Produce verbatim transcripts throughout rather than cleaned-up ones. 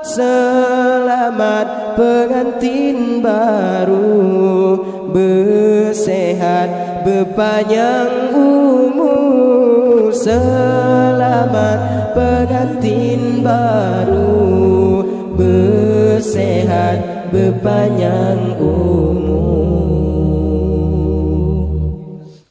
Seulamat peungantin baru, beusehat beupanyang umu. Seulamat peungantin baru, beusehat beupanyang umu.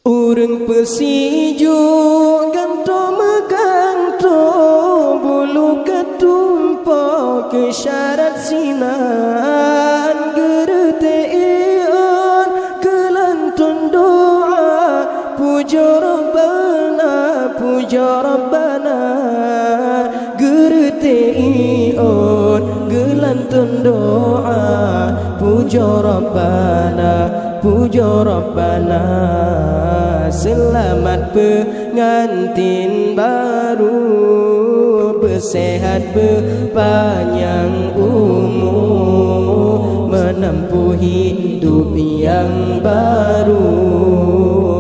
Ureuëng peusijuek gantoe meugantoe, bulu ka tumpok keu syarat sinan, geureutek ion keu lantôn doa, pujoe Rabbana, pujoe Rabbana. Geureutek ion keu lantôn doa, pujoe Rabbana, pujoe Rabbana. Seulamat peungantin baru, beusehat beupanyang umu, meunempuh hidup nyang baru,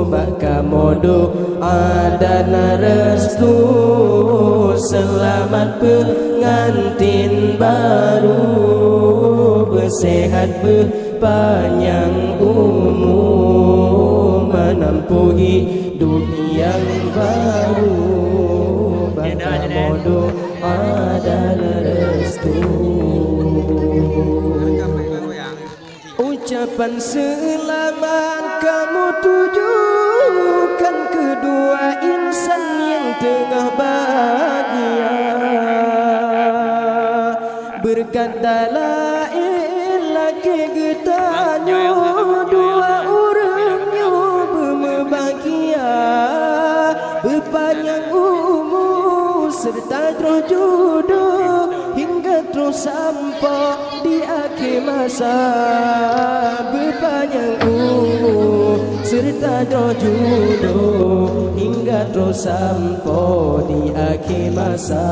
bak kamoe do a dan restu. Seulamat peungantin baru, beusehat beupanyang umu, meunempuh hidup nyang baru, bak kamoe do a dan restu. Ucapan seulamat kamoe tujukan keudua insan nyang teungoh bahagia. Beureukat dalail lakée geutanyoe, dua ureuëng nyoe beumeubahagia, beupanyang umu seureuta droe judoe hingga troh sampoe di akhé masa, beupanyang umu seureuta droe judoe hingga troh sampoe di akhé masa.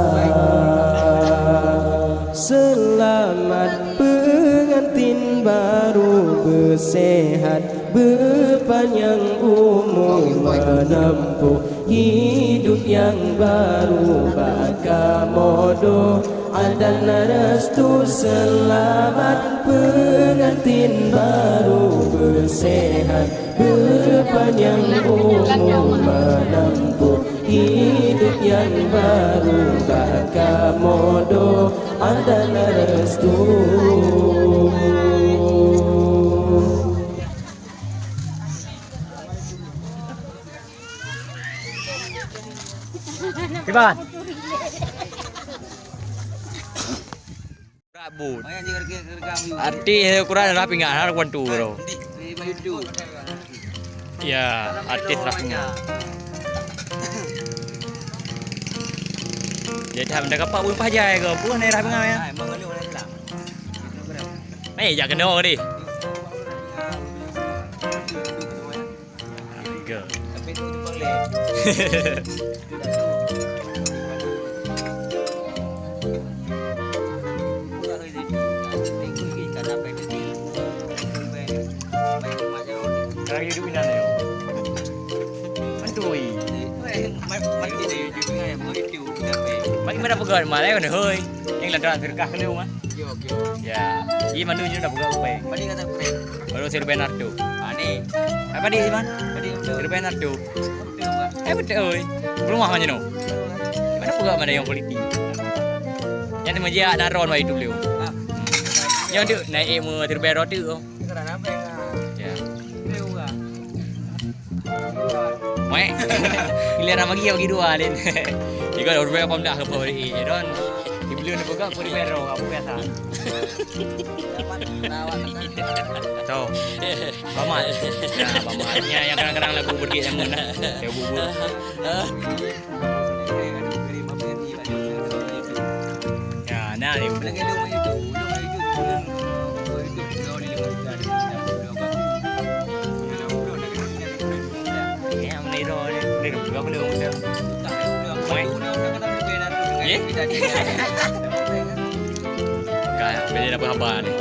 Seulamat peungantin baru, beusehat beupanyang umu, meunempuh hidup nyang baru, bak kamoe do a dan restu. Seulamat peungantin baru, beusehat beupanyang umu, meunempuh hidup nyang baru, bak kamoe do a dan restu. Kiban. Rabut. Artis kurang lah pinggan, harus kuantu bro. Ya, artis lah pinggan. Jadi, dah kapal pun pajai ke, pun daerah pinggan ya. Mai jak keunoe deh. Tiga. Sekarang hidup indah ni. Mantui. Bagi mana peugah malam ni, hoi. Yang dah sedekah kena rumah. Ya. Ini mana je dah peugah upai. Baru seribu enam ratus. Ah, ni. Apa dia, Iman? Seribu enam ratus. Eh, betul, oi. Rumah macam tu. Mana peugah mana yang kualiti? Yang tu meujak naron wai tu beliau. Yang tu naik ilmu terbaik roti tu. Ya. Mek. Giliran bagi, bagi dua, Lin. Tiga dah rubah pom dah ke apa hari ni, Ron? Di beliau ni pegang, aku di merah, aku biasa. Tahu. Paman. Ya, paman. Ni yang kadang-kadang lagu berdik yang mana? Ya, bu, bu. Ya, nah, ni. Ya, mana itu? Ni, ni, ni, ni, ni. Ye? Kan, bila dah berhabar ni.